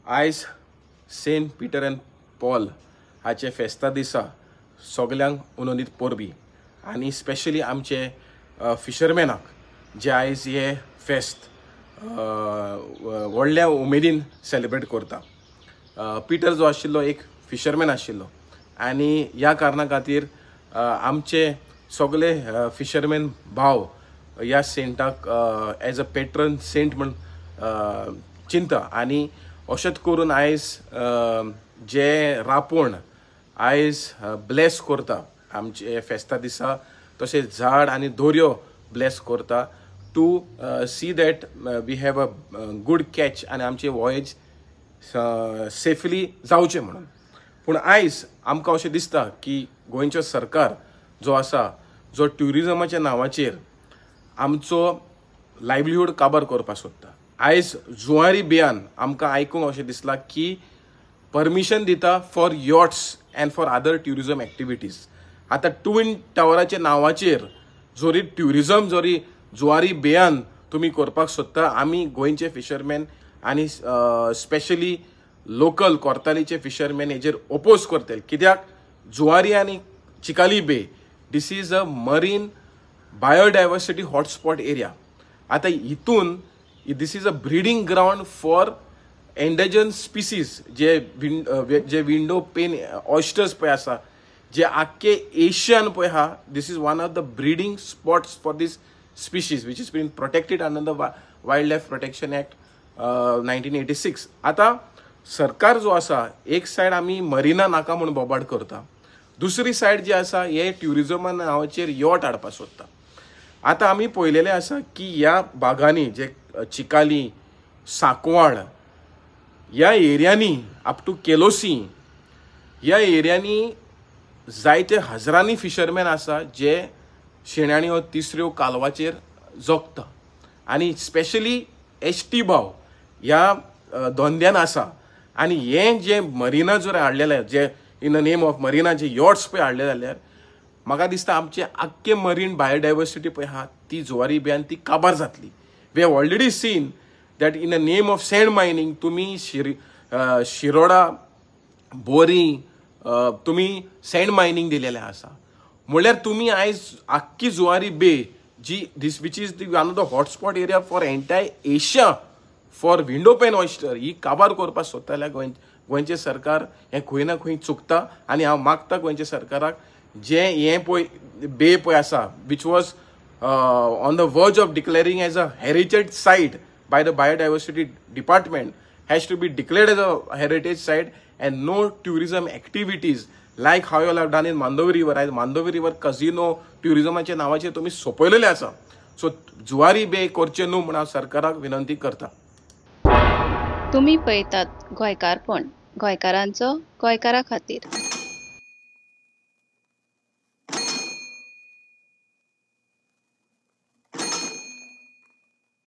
आयज Saint Peter and Paul हाचे फेस्ता दिसा सगल्यांक उनोदीत परबी आनी स्पेशली आमचे फिशरमॅनाक जे आयज हे फेस्त व्हडल्या उमेदीन सेलिब्रेट करता. पिटर जो आशिल्लो एक फिशरमॅन आशिल्लो आनी ह्या कारणा खातीर आमचे सगळे फिशरमॅन भाव ह्या सेंटाक एज अ पेट्रन सेंट म्हण चिंता आनी अशेंच करून आयज जे रापोण आयज ब्लेस करता आमचे फेस्ता दिसा, तशेंच झाड आनी दोरयो ब्लेस करता to see that we have a good catch आनी आमचे वॉयेज सेफली जावचें म्हणून. पूण आयज आमकां अशें दिसता की गोंयचो सरकार जो आसा जो ट्युरिजमाच्या नांवाचेर आमचो लायवलीहूड काबार करपाक सोदता. आयज जुवारी बेयान आमकां आयकूंक अशें दिसलां की परमिशन दिता for yachts and for other tourism activities. आतां ट्विन टावराच्या नांवाचेर जरी ट्युरिजम जरी जुवारी बेयान तुमी करपाक सोदता, आमी गोंयचे फिशरमॅन आनी स्पेशली लोकल कोर्तालीचे फिशरमॅन हेजेर ओपोज करतले. कित्याक जुवारी आनी Chicalim bay this is a marine biodiversity hotspot area. आतां हितून this is a breeding ground for endangered species J J window pane oysters पळय आसा जे आख्खे एशियन पळय आहा. This is one of the breeding spots for this species which is been protected under the wild life protection act 1986. आतां सरकार जो आसा एक सायड आमी मरिना नाका म्हूण बोबाड करता, दुसरी सायड जी आसा हे ट्युरिजमा नांवाचेर यॉट हाडपाक सोदता. आतां आमी पळयलेलें आसा की ह्या बागांनी जे चिकाली, सांकवाळ ह्या एरियांनी अप टू केलोसी ह्या एरियांनी जायते हजरांनी फिशरमॅन आसा जे शेणाण्यो तिसऱ्यो कालवाचेर जगता आनी स्पेशली एस टी भाव ह्या धंद्यान आसा. आनी हें जें मरिना जर हाडलेलें जे in the name of marina J yachts पळय हाडले जाल्यार म्हाका दिसता आमचे आख्खे मरीन बायोडायवर्सिटी पळय आहा ती जुवारी बेयान ती काबार जातली. We have already seen that in the name of sand mining तुमी शिरोडा बोरी तुमी सँड मायनींग दिलेलें आसा. म्हणल्यार तुमी आयज आख्खी जुवारी बे जी this which is the one of the hotspot area for entire Asia for window pane oyster ही काबार करपाक सोदता जाल्यार गोंयचें सरकार हें खंय ना खंय चुकता. आनी हांव मागता गोंयच्या सरकाराक जें हें पळय बे पळय आसा which was on the verge of declaring as a heritage site by the biodiversity department has to be declared as a heritage site and no tourism activities like how you have done in Mandovi river. आयज Mandovi river कजिनो ट्युरिजमाच्या नांवाचेर तुमी सोंपयलेलें आसा. So Zuari बे करचें न्हू म्हूण हांव सरकाराक विनंती करता. तुमी पळयतात गोंयकारपण, गोंयकारांचो गोंयकारा खातीर.